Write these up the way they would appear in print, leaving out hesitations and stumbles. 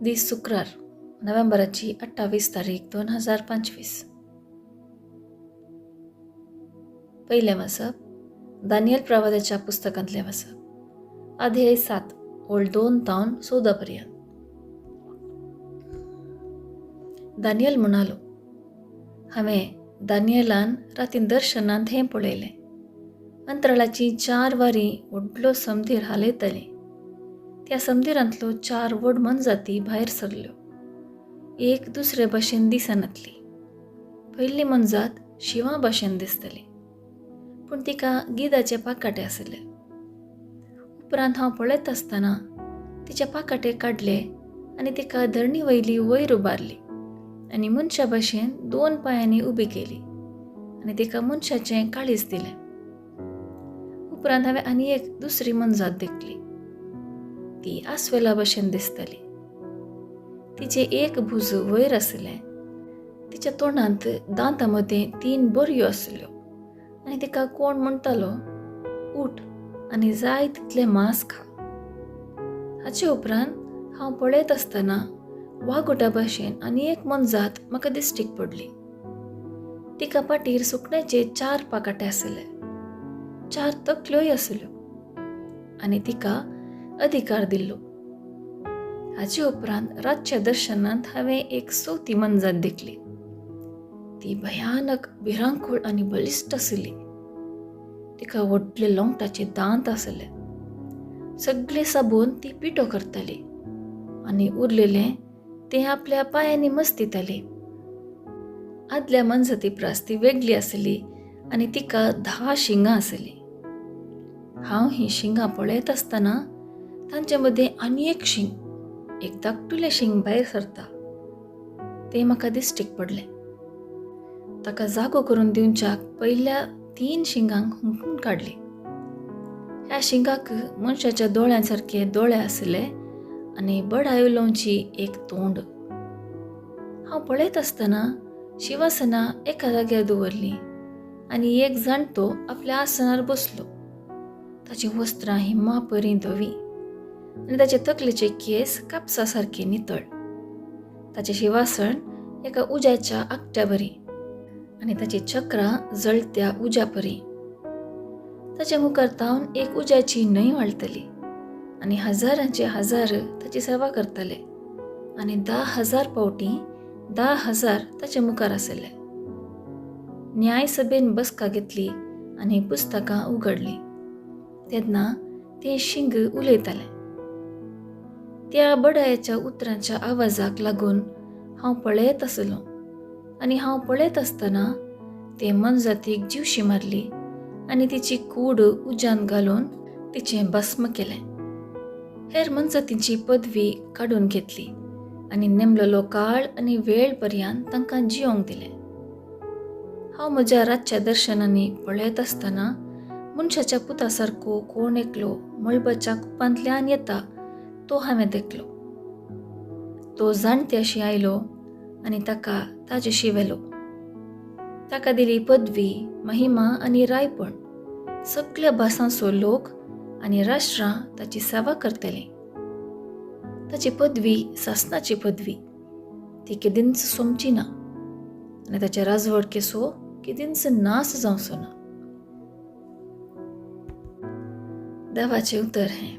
दीस शुक्रार, नोव्हेंबराची 28 तारीख 2025. पयलें वाचप दानियल प्रवादाच्या पुस्तकांतलें वाचप, अध्याय 7 ओळ 2 तावन 14 पर्यंत. दानियल म्हणालो, हांवें दानियलान रातीन दर्शनांत हें पळयलें. अंतराळाचीं 4 वारी व्हडलो समधीर हालयतालीं. त्या समधिरांतलो 4 व्हड मनजाती भायर सरल्यो, एक दुसरे भाशेन दिसनातली. पयली मनजात शिंवा भाशेन दिसतली, पूण तिका गिदाचे पाकाटे आसले. उपरांत हांव पळयत आसतना तिचे पाकाटे काडले आनी तिका धरणी वयली वयर उबारली आनी मनशा भाशेन 2 पांयांनी उबी केली आनी तिका मनशाचें काळीज दिलें. उपरांत हांवें आनी एक दुसरी मनजात देखली. ती आस्वेला भशेन दिसताली. तिचें एक भुज वयर आसलें. तिच्या तोंडांत दांतां मदें 3 बरयो आसल्यो आनी तिका कोण म्हणटालो, उठ आनी जाय तितलें मांस खा. हाचे उपरांत हांव पळयत आसतना वागोटा भशेन आनी एक मनजात म्हाका दिश्टीक पडली. तिका पाटीर सुकण्याचे 4 पाकाटे आसले, 4 तकल्योय आसल्यो आनी तिका अधिकार दिल्लो. हाचे उपरांत रातच्या दर्शनांत हांवें एक चवथी मनजात देखली. ती भयानक, भिरांकूळ आनी बलिश्ट आसली. तिका व्हडले लोंगटाचे दांत आसले. सगळे साबून ती पिठो करताली आनी उरलेलें तें आपल्या पांयांनी मस्तिताली. आदल्या मनजाती प्रास ती वेगळी आसली आनी तिका 10 शिंगां आसलीं. हांव हीं शिंगां पळयत आसतना तांचे मदें आनी एक शींग, एक धाकटुलें शींग भायर सरता तें म्हाका दिश्टीक पडलें. ताका जागो करून दिवच्याक पयल्या 3 शिंगांक हुमकून काडली. ह्या शिंगाक मनशाच्या दोळ्यां सारके दोळे आसले आनी बडाय उलोवची एक तोंड. हांव पळयत आसतना शिवासना एका जाग्यार दवरली आनी एक जाणटो आपल्या आसनार बसलो. ताचीं वस्त्रां हिमा परी धवीं आनी ताचे तकलेचे केंस कापसा सारके नितळ. ताचें शिवासन एका उज्याच्या आकट्या बरी आनी ताची चक्रां जळत्या उज्या परी. ताच्या मुखार तावन एक उज्याची न्हंय वाळटली आनी हजारांचे हजार ताची सेवा करतले आनी 10,000 फावटी 10,000 ताच्या मुखार आसले. न्याय सभेन बसका घेतली आनी पुस्तकां उगडलीं. तेन्ना तें शिंग उलयतालें. त्या बडायाच्या उतरांच्या आवाजाक लागून हांव पळयत आसलो आनी हांव पळयत आसतना ते मनजातीक जिवशी मारली आनी तिची कूड उज्यान घालून तिचें भस्म केलें. हेर मनजातींची पदवी काडून घेतली आनी नेमलेलो काळ आनी वेळ पर्यंत तांकां जियोंक दिलें. हांव म्हज्या रातच्या दर्शनांनी पळयत आसतना मनशाच्या पुता सारको कोण एकलो मळबाच्या कुपांतल्यान येता तो हांवें देखलो. तो जाणत्याशी आयलो आनी ताका ताजेशी व्हेलो. ताका दिली पदवी, महिमा आनी रायपण. सगल्या भासांचो लोक आनी राष्ट्रां ताची सेवा करतलीं. ताची पदवी सासनाची पदवी, ती केदींच सोंपची ना आनी ताच्या राजवडकेचो केदींच नास जावचो ना. देवाचें उतर हें.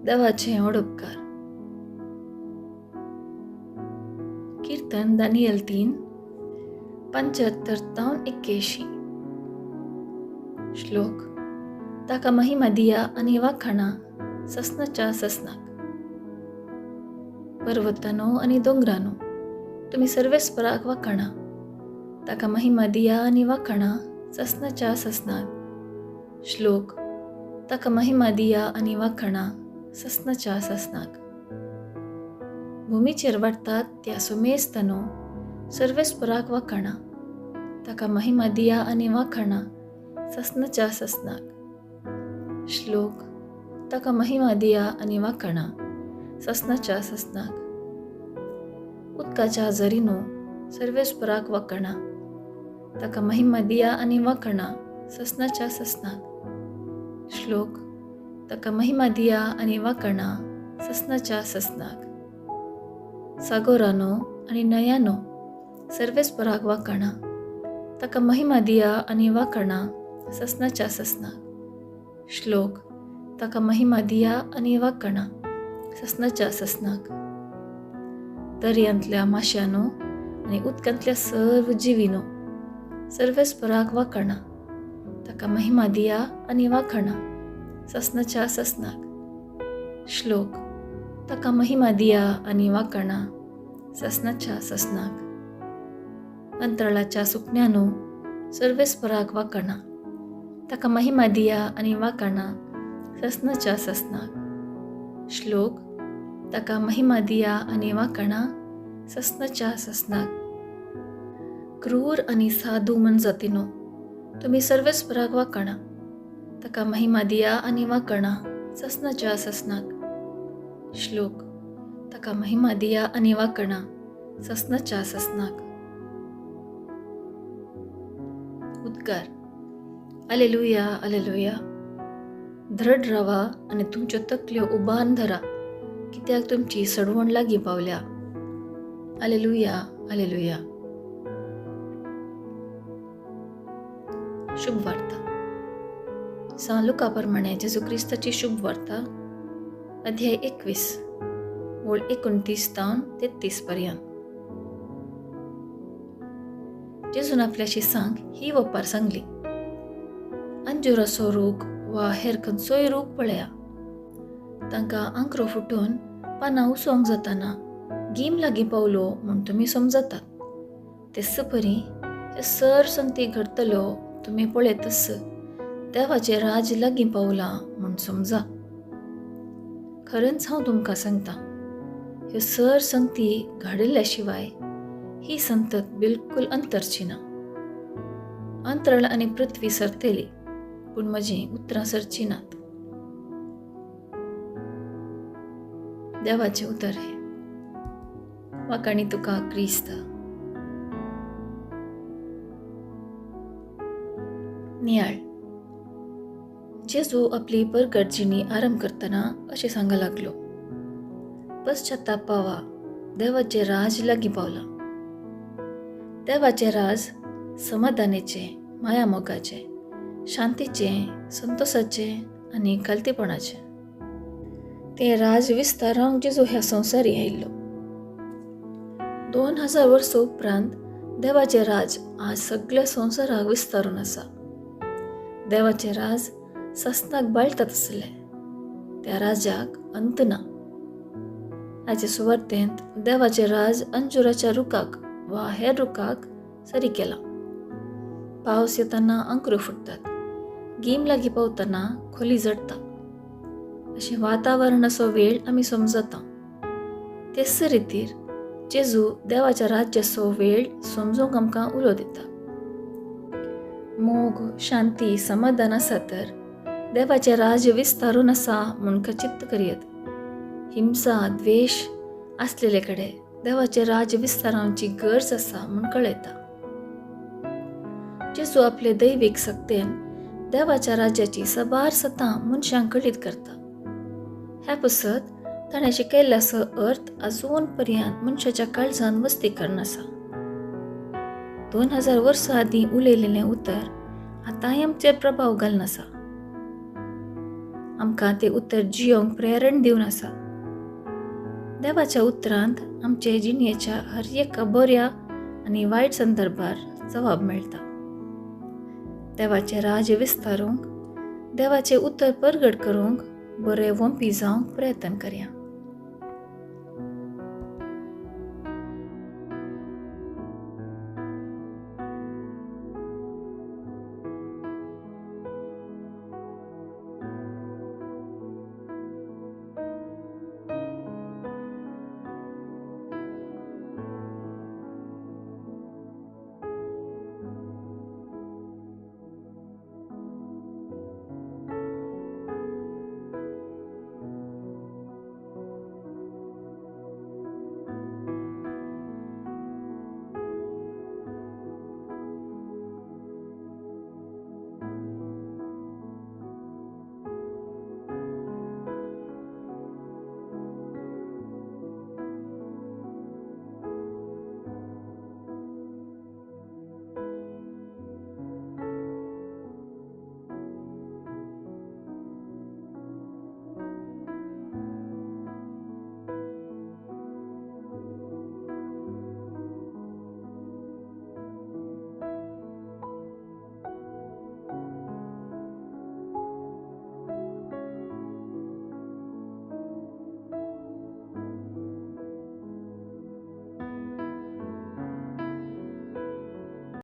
देवाचें ओडपकार. कीर्तन दानियल 3 75 तावन 81. श्लोक, ताका महिमा दिया आनी वाखाणा ससनाच्या ससनाक. पर्वतानो आनी दोंगरानो, तुमी सर्वेस्पराक वाखाणा. ताका महिमा दिया आनी वाखाणा ससनाच्या ससनाक. श्लोक, ताका महिमा दिया आनी वाखाणा ससनाच्या ससनाक. भुमीचेर वाडटात त्या सुमेस्तानो, सर्वेस्पराक वाखाणा. ताका महिमा दिया आनी वाखाणा ससनाच्या ससनाक. श्लोक, ताका महिमा दिया आनी वाखाणा ससनाच्या ससनाक. उदकाच्या झरीनो, सर्वेस्पराक वाखाणा. ताका महिमा दिया आनी वाखाणा ससनाच्या ससनाक. श्लोक, ताका महिमा दिया आनी वाखाणा ससनाच्या ससनाक. सागोरानो आनी न्हंयानो सर्वेस्पराक वाखाणा. ताका महिमा दिया आनी वाखाणा ससनाच्या ससनाक. श्लोक. ताका महिमा दिया आनी वाखाणा ससनाच्या ससनाक. दर्यांतल्या माश्यानो आनी उदकांतल्या सर्व जिवीनो सर्वेस्पराक वाखाणा. ताका महिमा दिया आनी वाखाणा ससनाच्या ससनाक. श्लोक. ताका महिमा दिया आनी वाखाणा ससनाच्या ससनाक. अंतराळाच्या सुकण्यानो सर्वेस्पराक वाखाणा. ताका महिमा दिया आनी वाखाणा ससनाच्या ससनाक. श्लोक. ताका महिमा दिया आनी वाखाणा ससनाच्या ससनाक. क्रूर आनी साधू मनजातीनो तुमी सर्वेस्पराक वाखाणा. ताका महिमा दिया आनी वाखाणा ससनाच्या ससनाक. श्लोक. ताका महिमा दिया आनी वाखाणा ससनाच्या ससनाक. उद्गार. Alleluia alleluia. धड रावा आनी तुमच्यो तकल्यो उबान धरा, कित्याक तुमची सडवण लागीं पावल्या. Alleluia alleluia. शुभ वार्ता. सां लुका प्रमाणे जेजू क्रिस्ताची शुभ वार्ता, अध्याय 21 ओळ 29 तावन 33 पर्यंत. जेजून आपल्या शिसांक ही वपार सांगली. अंजुराचो रूख वा हेर खंयचोय रूख पळया, तांकां आंकरो फुटून पानां उसोंक जाताना गीम लागीं पावलो म्हूण तुमी समजतात. तेच परी हे सर संगती घडटल्यो तुमी पळयतच देवाचें राज लागीं पावलां म्हूण समजा. खरेंच हांव तुमकां सांगता, ह्यो सर संगती घडिल्ल्या शिवाय ही संतत बिलकुल अंतरची ना. अंतराळ आनी पृथ्वी सरतली, पूण म्हजीं उतरां सरचीं नात. देवाचें उतर हें. वाखाणी तुका क्रिस्ता. नियाळ. जेजू आपली परगट जिणी आरंभ करतना अशें सांगा लागलो, पश्चाताप पावा, देवाचें राज लागीं पावलां. देवाचें राज समाधानाचें, माया मोगाचें, शांतीचें, संतोषाचें आनी खालतीपणाचें. तें राज विस्तारांक जेजू ह्या संवसारी आयिल्लो. 2000 वर्सां उपरांत देवाचें राज आज सगळ्या संवसाराक विस्तारून आसा. देवाचें राज ससनाक बाळतात आसलें. त्या राजाक अंत ना. हाचे सुवार्तेंत देवाचें राज अंजुराच्या रुखाक वा हेर रुखाक सरी केलां. पावस येताना अंकुरो फुट्टात, गीम लागीं पावतना खोली जडटा. अशें वातावरणाचो वेळ आमी समजता. तेच रितीर जेजू देवाच्या राज्याचो वेळ समजूंक आमकां उलो दिता. मोग, शांती, समाधान आसा तर देवाचें राज्य विस्तारून आसा म्हूण खचित करयत. हिंसा, द्वेश आसलेले कडेन देवाचें राज्य विस्तारावची गरज आसा म्हूण कळयता. जेजू आपले दैवीक सक्तेन देवाच्या राज्याची साबार सतां मनशांक कळीत करता. ह्या पसत ताणें शिकयल्ल्याचो अर्थ अजून पर्यंत मनशाच्या काळजान वस्ती करून आसा. 2000 वर्सां आदीं उलयलेलें उतर आतांय आमचेर प्रभाव घालून आसा. आमकां तें उतर जियोंक प्रेरण दिवन आसा. देवाच्या उतरांत आमचे जिणेच्या हर एका बऱ्या आनी वायट संदर्भार जबाब मेळटा. देवाचें राज्य विस्तारूंक, देवाचें उतर परगट करूंक बरे वोंपी जावंक प्रयत्न करया.